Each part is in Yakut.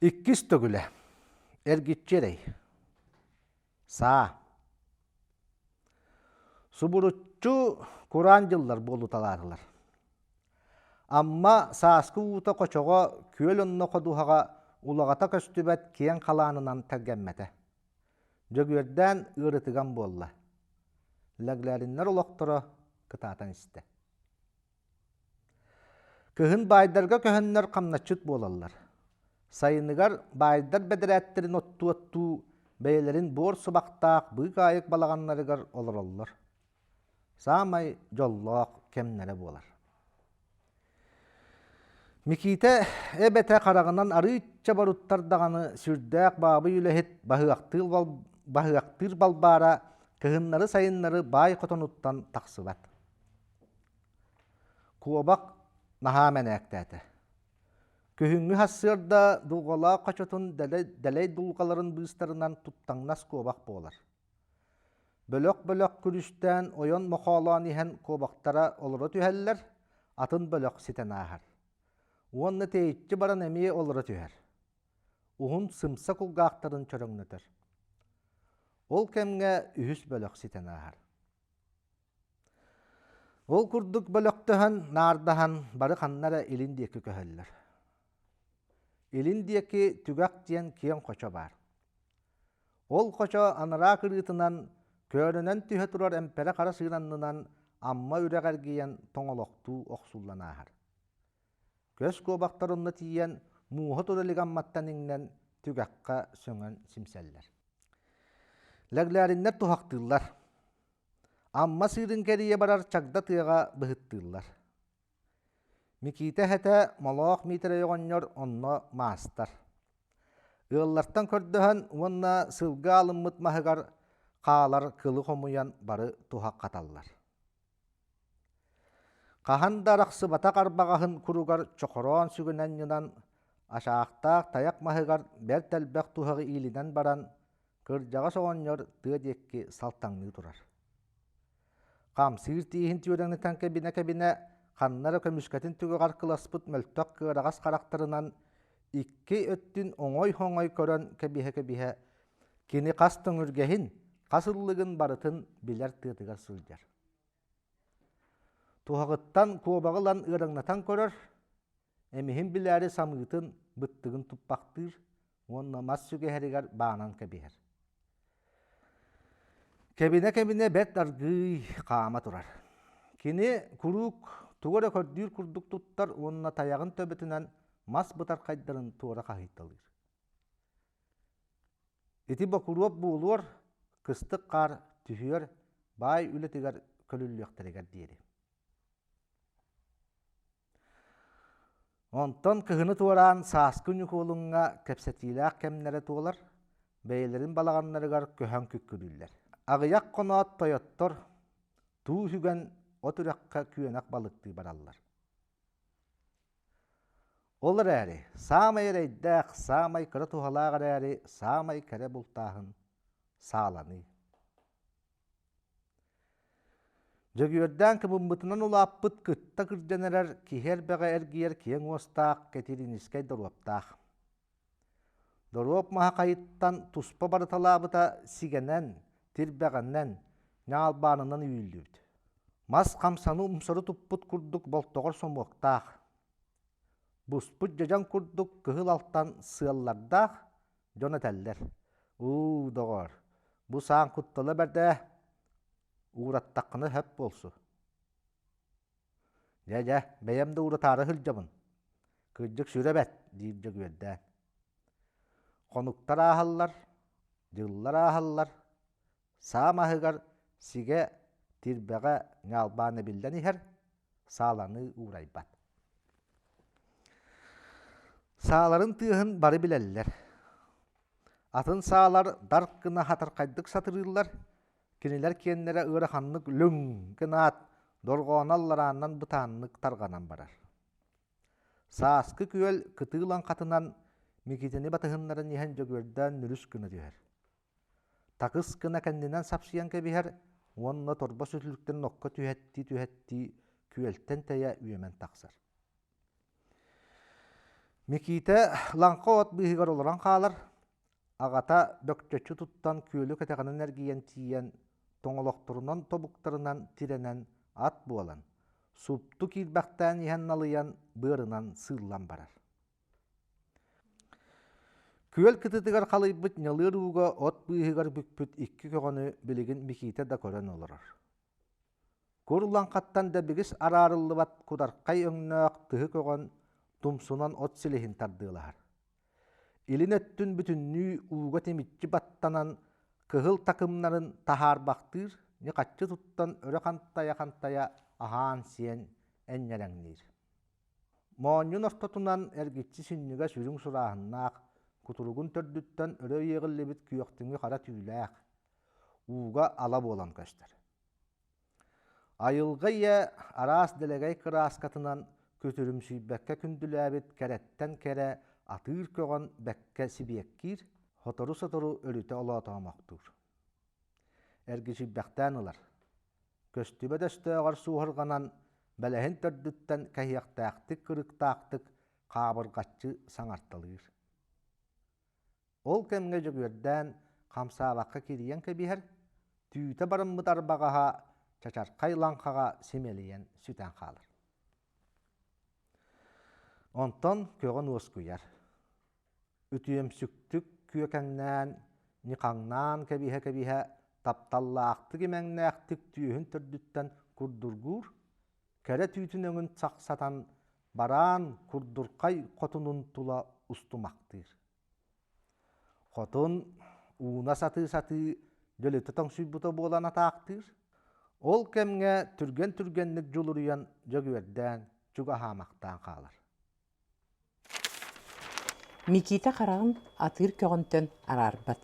Иккис төгүлэ. Эргиччи эрэй. Саа. Субуруччу кураан дьыллар буолуталаатылар. Амма сааскы уута хочоҕо күөл онно ходуһаҕа улаҕата көстүбэт киэҥ халаанынан тэлгэммэтэ. Дьөгүөрдээн ыарытыган буолла. Лэглээриннэр олохторо кытаатан истэ. Кыһын баайдарга көһөннөр хамначчыт буолаллар. Сайыныгар баайдар бэдэрээттэрин оттуу-оттуу бэйэлэрин буор сыбахтаах быыкаайык балаҕаннарыгар олороллор. Саамай дьоллоох кэмнэрэ буолар. Микиитэ эбэтэ хараҕынан арыычча боруттар даҕаны сүрдээх баабый үлэһит баһыахтыыр, баһыахтыыр балбаара кыһыннары-сайыннары баай хотонуттан тахсыбат. Куобах наһаа мэнээктээтэ. Күһүҥҥү сарсыарда дулҕалаах хочотун дэлэй дулҕаларын быыстарынан туттаҥнас куобах буолар. Бөлөх-бөлөх күрүстээн ойон мохоолоон иһэн куобахтара олоро түһэллэр, атын бөлөх ситэн ааһар. Уонна тэйиччи баран эмиэ олоро түһэр. Уһун сымса кулгаахтарын чөрөҥнөтөр. Ол кэмҥэ үһүс бөлөх ситэн ааһар. Ол курдук бөлөхтөһөн, наардаһан бары ханна эрэ илин диэки көһөллөр. Илин диэки түгэх диэн киэҥ хочо баар. Ол хочо анараа кырыытынан көөрөнөн түһэ турар эмпэрэ хара сыыр аннынан Амма үрэх эргийэн тоҥолохтуу охсуллан ааһар. Көс куобахтар онно тиийэн мууһа тура илик Амматтан иҥнэн түгэххэ сөҥөн симсэллэр. Лэглээриннэр туһахтыыллар. Амма сыырын кэрийэ барар чагда тыаҕа быһыттыыллар. Микиитэ эһэтэ Молоох Миитэрэй оҕонньор онно маастар. Ыаллартан көрдөһөн уонна сылгы аалыммыт маһыгар хаалар кылы хомуйан бары туһах хаталлар. Хаһан да арахсыбатах арбаҕаһын куругар чохороон сүгүнэн ньынан, ашаахтаах тайах маһыгар бэрт элбэх туһаҕы иилинэн баран, кырдьаҕас оҕонньор тыа диэки салтаҥныы турар. Хамсыыр тииһин түөрэҥнэтэн кэбинэ-кэбинэ, ханна эрэ көмүскэтин түгэҕэр кыласпыт мөлтөх кыараҕас харахтарынан икки өттүн оҥой-хоҥой көрөн кэбиһэ-кэбиһэ, кини хас төҥүргэһин, хас ыллыгын барытын билэр тыатыгар сылдьар. Туһаҕыттан куобаҕы ылан ыараҥнатан көрөр, эмиһин билээри самыытын, быттыгын туппахтыыр уонна мас сүгэһэригэр баанан кэбиһэр. Кэбинэ-кэбинэ бэрт аргыый хаама турар. Кини куруук тугу эрэ көрдүүр курдук туттар уонна тайаҕын төбөтүнэн мас бытархайдарын туора хаһыйталыыр. Ити бокуруоп буолуор, кыстык хаар түһүөр, баай үлэтигэр көлүллүөхтэригэр диэри. Онтон кыһыны туораан сааскы Ньукуолуҥҥа кэпсэтиилээх кэмнэрэ туолар, бэйэлэрин балаҕаннарыгар көһөн күккүрүүллэр. Аҕыйах хоноот тойоттор туу үгэн от үрэххэ күөнэх балыктыы бараллар. Ол эрээри, саамай эрэйдээх, саамай кыра туһалаах эрээри, саамай кэрэ бултааһын сааланыы. Дьөгүөрдээн кыбыммытынан улааппыт кытта кырдьан эрэр киһи эрбэҕэ эргийэр киэҥ уостаах Кэтириинискэй доруоптаах. Доруоп маһа хайыттан туспа барыталаабыта сигэнэн, тирбэҕэнэн, ньаалбаанынан үүллүбүт. Мас хамсаны умсары туппут курдук болтоҕор сомуоктаах. Буспут дьэдьэн курдук кыһыл алтан сыаллардаах дьон этэллэр: «Уу, доҕоор, бу саан куттала бэрт ээ, уураттаххына сөп буолсу». Дьэ, дьэ, бэйэм да ууратаары сылдьабын. Кырдьык сүрэ бэрт, диир Дьөгүөрдээн. Хонуктар ааһаллар, дьыллар ааһаллар, Саа маһыгар сигэ тирбэҕэ ньаалбаан эбиллэн иһэр, сааланыы уурайбат. Сааларын тыаһын бары билэллэр. Атын саалар дарк гына хатархайдык сатырыыллар, кинилэр киэннэрэ ыараханнык лүҥ гынаат, дорҕооно алларааннан бытааннык тарҕанан барар. Сааскы күөл кытыы лаҥхатынан Микитини батыһыннаран иһэн Дьөгүөрдээн нүрүс гына түһэр. Такыс гына кэннинэн сапсыйан кэбиһэр уонна торбос үтүлүктэн окко түһэттии-түһэттии күөлтэн тэйэ үөмэн тахсар. Микиитэ лаҥха от быыһыгар олорон хаалар, аҕата бөкчөччү туттан күөлү кэтэҕинэн эргийэн тиийэн, тоҥолохторунан тобуктарынан тирэнэн ат буолан, супту киирбэхтээн иһэн налыйан быарынан сыыллан барар. Күөл кытытыгар халыйбыт ньалыар ууга от быыһыгар бүкпүт икки көҕөнү билигин Микиитэ да көрөн олорор. Кур лаҥхаттан дэбигис араарыллыбат кудархай өҥнөөх тыһы көҕөн тумсунан от силиһин тардыалаһар. Илин өттүн бүтүннүү ууга тимиччи баттанан кыһыл такымнарын таһаарбахтыыр, ньыхаччы туттан өрө хантайа-хантайа аһаан-сиэн энньэлэҥниир. Моонньун ортотунан эргиччи синньигэс үрүҥ сурааһыннаах, кутуругун төрдүттэн өрө иэҕиллибит күөхтүҥү хара түүлээх, ууга ала буолан көстөр. Айылҕа ийэ араас дэлэгэй кырааскатынан күтүрүмсүйбэккэ күндүлээбит кэрэттэн кэрэ атыыр көҕөн бэккэ сибиэккиир, сотору-сотору өрүтэ олоотоомохтуур. Эргичийбэхтээн ылар. Көстүбэт өстөөҕөр суоһурҕанан, бэлэһин төрдүттэн кэһиэхтээхтик кырыктаахтык хаабырҕаччы саҥарталыыр. Ол кэмҥэ Дьөгүөрдээн хамсаабакка кирийэн кэбиһэр, түүтэ барыммыт арбаҕаһа чачархай лаҥхаҕа симэлийэн сүтэн хаалар. Онтон көҕөн уоскуйар. Үтүөмсүктүк күөкэҥнээн, ньыхаҥнаан кэбиһэ-кэбиһэ тапталлаахтык имэҥнээхтик түөһүн төрдүттэн курдургуур, кэрэ түүтүн өҥүн сахсатан бараан курдурхай хотунун тула устумахтыыр. Хотун ууна сатыы-сатыы дьөлүтэ тоҥсуйбута буолан атаахтыыр. Ол кэмҥэ түргэн-түргэнник дьулуруйан Дьөгүөрдээн чугаһаамахтаан хаалар. Микиитэ хараҕын атыыр көҕөнтөн араарбат,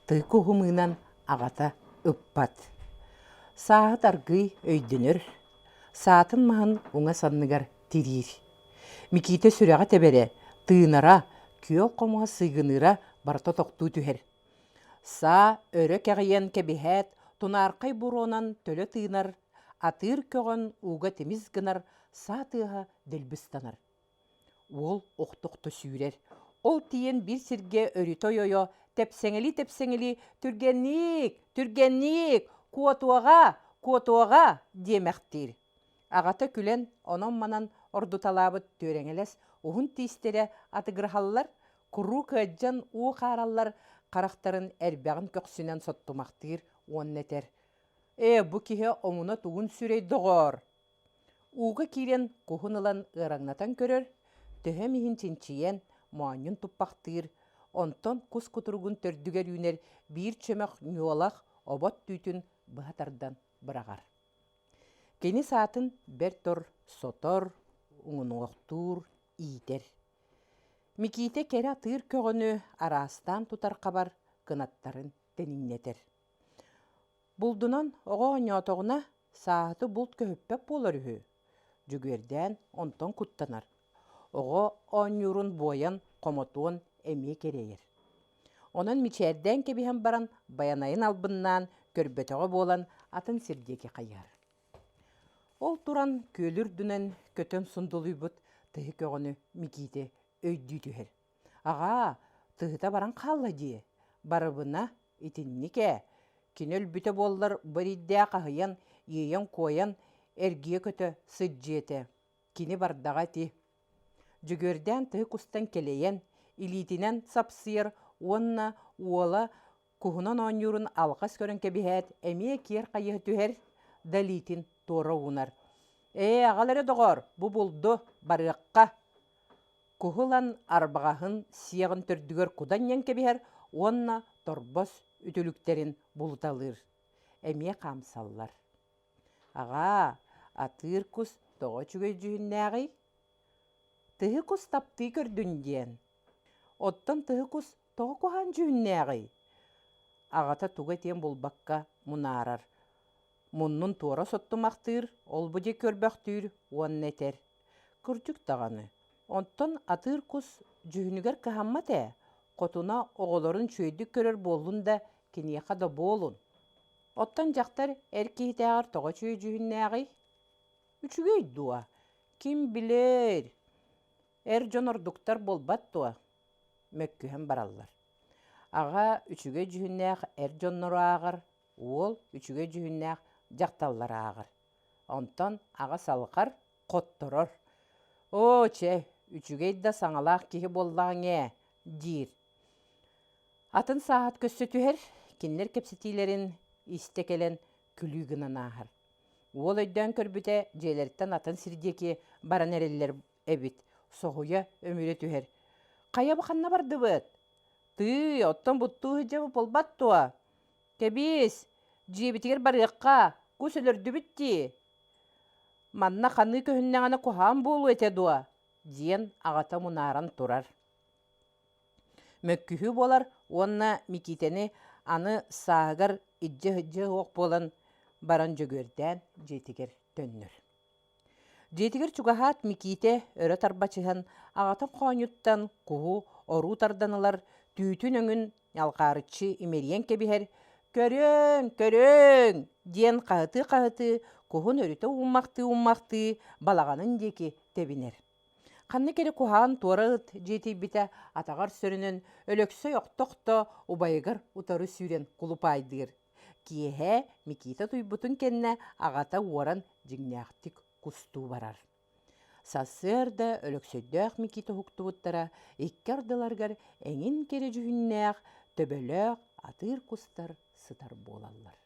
тыыкы уһумуунан аҕата ыппат. Сааһыт аргыый өйдөнөр, саатын маһын уҥа санныгар тириир. Микиитэ сүрэҕэ тэбэрэ, тыынара, күөл хомуһа сыыгыныыра барыта тохтуу түһэр. Саа өрө кэҕийэн кэбиһээт, тунаархай буруонан төлө тыынар, атыыр көҕөн ууга тимис гынар саа тыаһа дэлби ыстанар. Уол охто-охто сүүрэр. Ол тиийэн биир сиргэ өрүтэ ойо-ойо тэпсэҥэлии-тэпсэҥэлии «Түргэнниик! Түргэнниик! Куотуоҕа! Куотуоҕа!» диэмэхтиир. Аҕата күлэн онон-манан ордуталаабыт түөрэҥэлэс уһун тиистэрэ атыгыраһаллар, куруук ыалдьан уу хаараллар харахтарын эрбэҕин көхсүнэн соттумахтыыр уонна этэр: «Ээ, бу киһи омуна тугун сүрэй, доҕоор!» Ууга киирэн куһун ылан ыараҥнатан көрөр, төһөм иһин чинчийэн, моонньун туппахтыыр, онтон кус кутуругун төрдүгэр үүнэр биир чөмөх ньуолах обот түүтүн быһа тардан быраҕар. Кини саатын бэрт ор сотор, уҥунуохтуур, иитэр. Микиитэ кэрэ атыыр көҕөнү араастаан тутар-хабар кынаттарын тэниҥнэтэр. Булдунан оҕо оонньоотоҕуна, сааһыты булт көһүппэт буолар үһү. Дьөгүөрдээн онтон куттанар. Оҕо оонньуурун буойан, хомотуон эмиэ кэрэйэр. Онон мичээрдээн кэбиһэн баран байанайын албыннаан, көрбөтөҕө буолан атын сир диэки хайыһар. Ол туран күөлү үрдүнэн көтөн сундулуйбут тыһы көҕөнү Микиитэ өйдүү түһэр. Аҕаа, тыһыта баран хаалла дии. Барыбына итинник ээ. Кини өлбүтэ буоллар бу эрэйдээх аһыйан, иэйэн-куойан, эргийэ көтө сылдьыа этэ. Кини бардаҕа ити. Дьөгүөрдээн тыһы кустан кэлэйэн, илиитинэн сапсыйар уонна уола куһунан оонньуурун алҕас көрөн кэбиһээт, эмиэ киэр хайыһа түһэр да илиитин туора уунар. «Ээ, аҕал эрэ доҕоор, бу булду, барыахха!» Куһу ылан арбаҕаһын сиэҕин төрдүгэр куданньан кэбиһэр уонна торбос үтүлүктэрин булуталыыр. Эмиэ хаамсаллар. Аҕаа, атыыр кус тоҕо үчүгэй дьүһүннээҕий? Тыһы кус таптыы көрдүн диэн. Оттон тыһы кус тоҕо куһаҕан дьүһүннээҕий? Аҕата тугу этиэн булбакка мунаарар. Муннун туора соттумахтыыр, ол-бу диэки көрбөхтүүр уонна этэр: Кырдьык даҕаны, оттон атыыр кус дьүһүнүгэр кыһаммат ээ, хотуна оҕолорун үчүгэйдик көрөр буоллун да, киниэхэ да буолун. Оттон дьахтар эр киһитээҕэр тоҕо үчүгэй дьүһүннээҕий? Үчүгэй дуо? Ким билэр? Эр дьон ордуктар буолбат дуо? Мөккүһэн бараллар. Аҕа үчүгэй дьүһүннээх эр дьоннору ааҕар, уол үчүгэй дьүһүннээх дьахталлары ааҕар. Онтон аҕа салҕар, хотторор. Оо, чэ, үчүгэй да саҥалаах киһи буоллаҕыҥ ээ, диир. Атын сааһыт көссө түһэр, кинилэр кэпсэтиилэрин истэ кэлэн күлүү гынан ааһар. Уол өйдөөн көрбүтэ, дьиэлэриттэн атын сир диэки баран эрэллэр эбит, соһуйа өмүрэ түһэр. «Хайа бу ханна бардыбыт? Тыый, оттон буттуу сылдьабыт буолбат дуо? Кэбиис, дьиэбитигэр барыахха, кус өлөрдүбүт дии. Манна ханыы көһүннэҕинэ куһаҕан буолуо этэ дуо?» диэн аҕата мунааран турар. Мөккүһүү буолар уонна Микиитэни аны сааһыгар илдьэ суох буолан баран Дьөгүөрдээн дьиэтигэр төннөр. Дьиэтигэр чугаһаат Микиитэ өрө тарбачыһан аҕатын хоонньуттан куһу оруу тардан ылар, түүтүн өҥүн ньалҕаарыччы имэрийэн кэбиһэр, «Көрүөҥ, көрүөҥ!» диэн хаһытыы-хаһытыы куһун өрүтэ ууммахтыы-ууммахтыы балаҕанын диэки тэбинэр. Ханнык эрэ куһаҕан туора ыт дьиэтийбитэ атаҕар сөрөнөн Өлөксөй охто-охто убайыгар утары сүүрэн кулупаайдыыр. Киэһэ Микита утуйбутун кэннэ аҕата уоран дьиҥнээхтик кустуу барар. Сарсыарда Өлөксөйдөөх Микита уһуктубуттара икки ардыларыгар эҥин кэрэ дьүһүннээх, төбөлөөх атыыр кустар сытар буолаллар.